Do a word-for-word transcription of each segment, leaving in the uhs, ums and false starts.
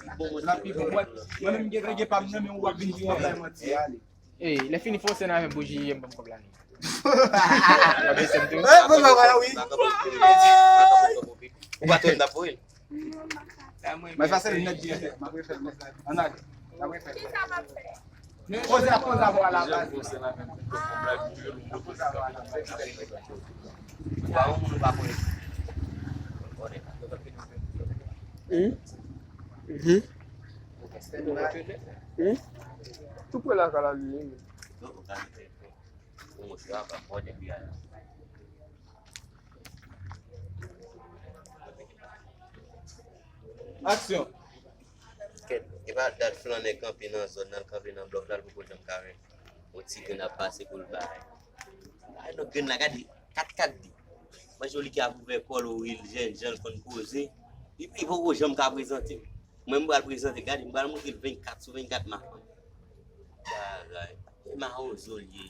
L ap pi bon. Mwen, mwen menm, m gen rege pa m nan, men ou ap vin di w ap bay manti. Ey, lè fini fè yon sèn avè m pou J J M ban m kòb la. W ap bese m tou. Eh, bon, bon, bon, wi. Ou pa tande m t ap voye l. Mwen fase l nèt dirèk. M ap refè l. Ann ale. M ap refè l. Poze a, poze a, vwala, baz. Poze a, vwala, baz. Ou pa yon moun ou pa konnen. Hum. Mhm. Hum. Tou pre lakay la li ye. Aksyon. Kèt, e pa dat flannè kanpe nan zòn nan, l kanpe nan blòk la, l poko janm ka wè yon ti grenn ap pase pou l bay. Ay, non, grenn la, gade, kat kat di. Manje li ki ap ouvè kò l, ou ri l, jèn jan l konn koze. Li, li poko janm ka prezante m. Mwen, m pral prezante, gade, m pral montre l vennkat sou vennkat, ma fanm. Bagay. E mawozo l ye.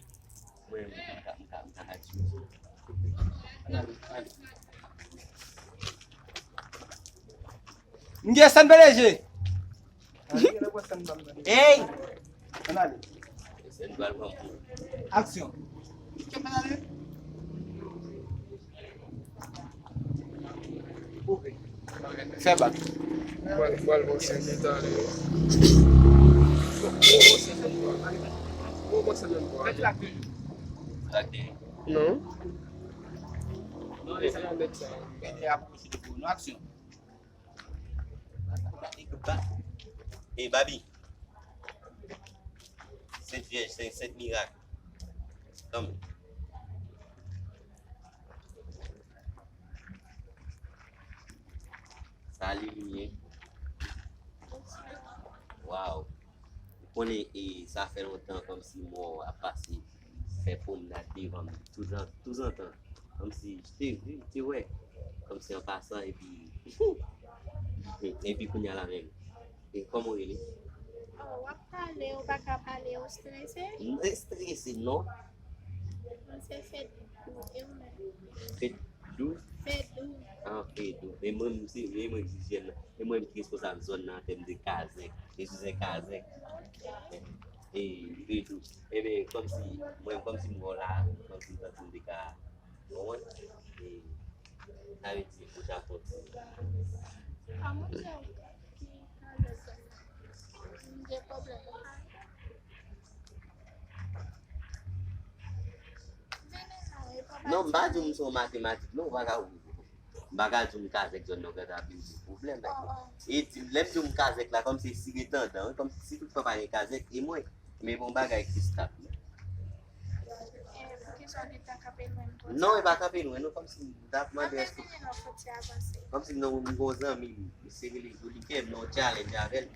Mwen, m ka, m ka, m ka di. M gen sèn P D G. Ey! Ann ale. Aksyon. Fè bak. Bal, bal, bal, se leta, li. Bon, bon, se leta. Bon, bon, se leta. Non. Non, li se yon nèg sa. Aksyon. Ey, Babi. Sent Vyèj, Sent, Sent Mirak. Kòm. Sa li menm ye. Waw. Ou konnen, e, sa fè lontan kòmsi mò ap pase fè pwomnad devan m touzan, touzantan. Kòmsi, te, te wè. Kòmsi an pasan, epi, epi kounye a la menm. E kòman w rele? Oh, w ap pale, ou pa ka pale, ou strese? M strese, non. Mwen se Fedou, e ou menm? Fedou? Fedou. Ah, Fedou. E mwen, m se, e mwen ki jèn nan. E mwen ki responsab zòn nan an tèm de kazèk. E sou se kazèk. E, Fedou. Ebyen, kòmsi, mwen, kòmsi m wè w la, kòmsi m santi m te ka, ou konprann? E, sa vle di, ou ta fè yon ti. Ah, mon Dieu. M gen pwoblèm. Vini non, e pa. Non, m pa di w m se yon matematik, non, ou pa ka, m pa ka di w m kazèk zòn nan, ou gentan ap vin di m pwoblèm. Oh, oh. E di, lè m di w m kazèk la, kòmsi si retandan, wi, kòmsi si tout fwa pa gen kazèk, e mwen. Men bon bagay ki stap. Eh, poukisa w gentan kanpe lwen m konsa? Non, e pa kanpe lwen, non, kòmsi m t ap mande èske. Anben vini non, fò ti avanse. Kòmsi non, m gon zanmi, misye rele Jolikè, m nan yon challenge avè l.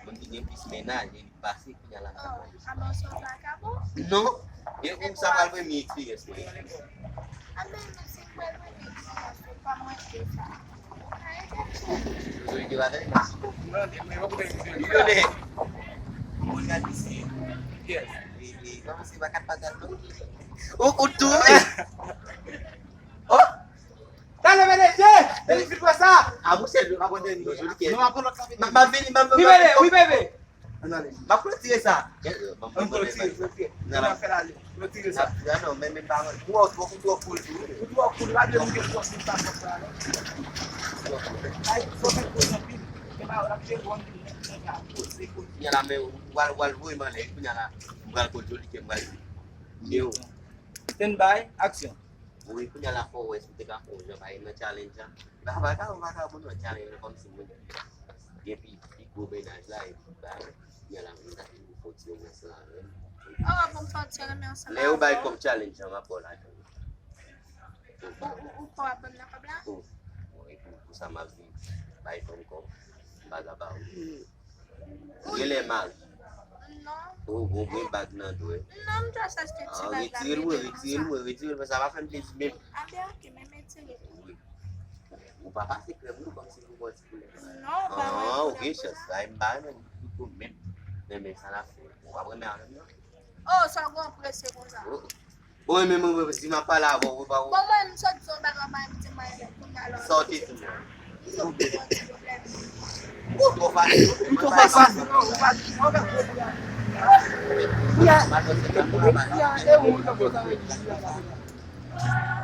Moun ki gen plis mennaj, e li pase, kounye a la m t ap mande. Oh, anben w se yon vakabon? Non, e ou sa pral premye eksperyans mwen. Anben nou se pral premye eksperyans, ou pa manke sa. Ou ka ede m chè. Jolikè pa tande. Li konnen. Moun gade misye. Yes. Li, li, kòmsi pa kat pa kat non. Ou, ou tou. Oh! Talè, meneje! Depi fin fè sa! A, monchè, m ap pran dènye. Non, jodi kè. Non, m ap pran lòt la. M ap vini, m ap vini. Wi, bebe, wi, bebe. Ann ale. M ap retire sa. Ann retire, retire. Nan la. Fè l ale. Retire sa. Nan, non, men, men pa mwen. Ou twò, ou twò cool tou. Ou twò cool, pa de moun ki twò cool sa konsa non. Ay, fò fè koz anpil. Men pa w ap jere w anpil, men ka koze, koze. Kounye a la, men ou al, ou al voye m anlè. Kounye a la, m pral kote Jolikè, m pral di. Yo. Stand by, action. Wi, kounye a la fò w wè si w te ka fè yon jan, pa nan challenge an. Ba, ba, ka, ba, ka, bon, nan challenge an, kòmsi mwen gen pi, pi gwo mennaj la, epi, ba, kounye a la, mwen ta fin fè yon ti romans la avè l. Oh, bon, fò w ti renmen ansanm avè l. Lè yo bay kòb challenge an, m ap ba w lajan. Ou, ou, ou pa w ap ban m nan kòb la? Oh, bon, epi, pou sa, m ap vin bay fanm kòb. Bag apa ou. Ou genlè mari. Non. Ou ou gen bag nan dwe. Non, m just achte ti bag la. Retire l mwen, retire l mwen, retire l mwen, sa pa fè m plezi menm. Abe, ok, men retire l. Ou pa pase krèm non, kòmsi pou bò ti koulè. Non, ou pa wè. Ah, ou gen chans. Sa m pa renmen pou menm. Renmen sa la fè. Ou pa renmen avè m non. Oh, sa w gen prese konsa. Bon, men mwen di m ap pale avè w, ou pa. Bon, mwen m sot di w bagay mwen di mwen kounye a la. Sa w te di mwen. M sot di w ti pwoblèm. Ou twò fasil. Ou twò fasil. Ou pa di mwen bagay. Ya, ya, e ou mwen konsa mwen di la.